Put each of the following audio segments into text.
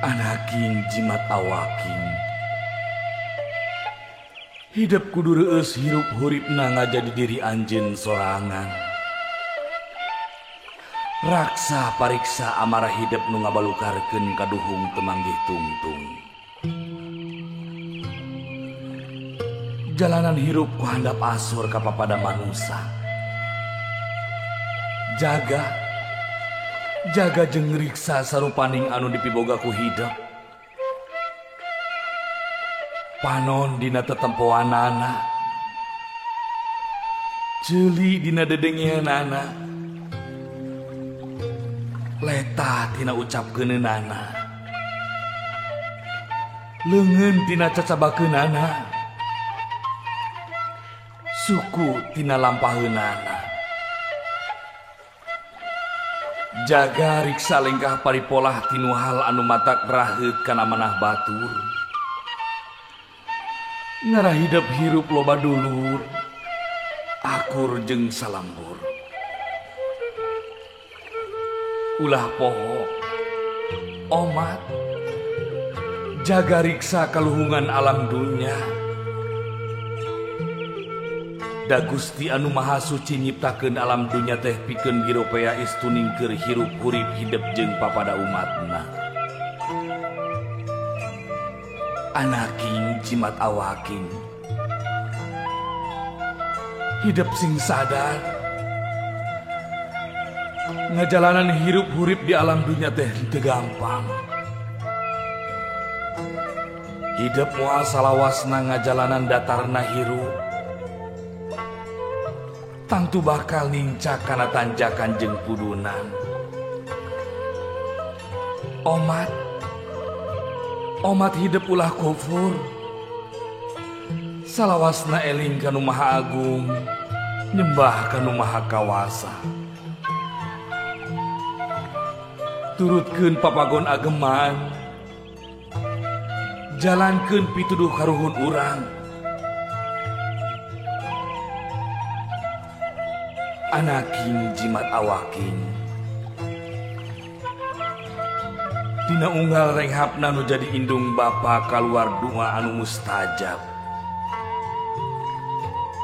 Anaking jimat awaking hidup kudu reueus hirup huripna ngajadi diri anjeun sorangan. Raksa pariksa amarah hidup nu ngabalukarkeun kaduhung teu manggih tungtung. Jalanan hirup ku handap asur ka papada manusa. Jaga jaga jeung riksa sarupaning anu dipiboga ku hidup. Panon dina tetempoanana, ceuli dina dedengeanana, letah tina ucapkeunana, leungeun tina cacabakeunana, suku tina lampaheunana. Jaga riksa lengkah paripolah tinu hal anu matak raheut kana manah batur. Ngarah hidup hirup loba dulur, akur jeung salambur. Ulah poho, omat, jaga riksa kaluhungan alam dunya. Da Gusti anu Maha Suci nyiptakeun alam dunya teh pikeun giropea istuning keur hirup hurip hidep jeung papada umatna. Anaking jimat awaking hidep sing sadar ngajalanan hirup hurip di alam dunya teh teu gampang. Hidep moal salawasna ngajalanan datarna hirup, tangtu bakal nincak kana tanjakan jeung pudunan. Omat, omat hidup ulah kufur, salawasna eling kanu Maha Agung, nyembah kanu Maha Kawasa. Turutkeun papagon ageman, jalankeun pituduh karuhun urang. Anaking jimat awaking dina unggal renghapna nu jadi indung bapa kaluar doa anu mustajab.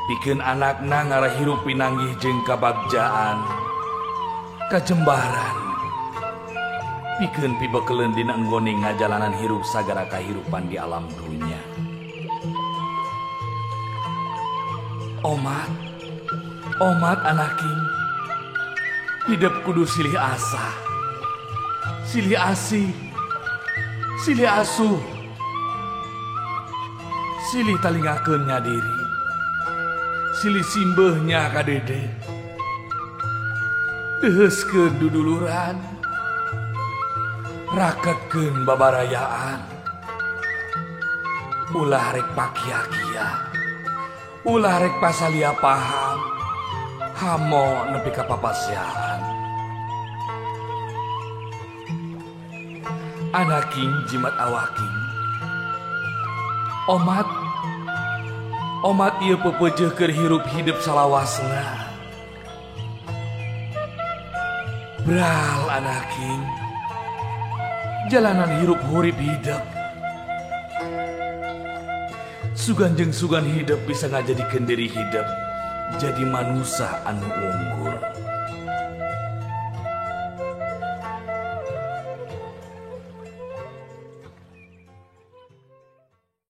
Pikeun anakna ngarah hirup pinanggih jeung kabagjaan kajembaran, pikeun pibekeleun dina enggone ngajalanan hirup sagara kahirupan di alam dunya. Omat, omat anaking hidup kudu silih asah, silih asih, silih asuh, silih talingakeun nya diri, silih simbeuhnya ka dede, deuheuskeun duduluran, raketkeun babarayaan. Ulah rek pakia-kia, ulah rek pasalia paham, hamo nepi ka papasiaan. Anaking jimat awaking omat, omat ieu pepeujeuh keur hirup hidup salawasna. Bral anaking jalanan hirup hurip hidup, sugan jeung sugan hidup bisa ngajadikeun diri hidup jadi manusia anu unggul.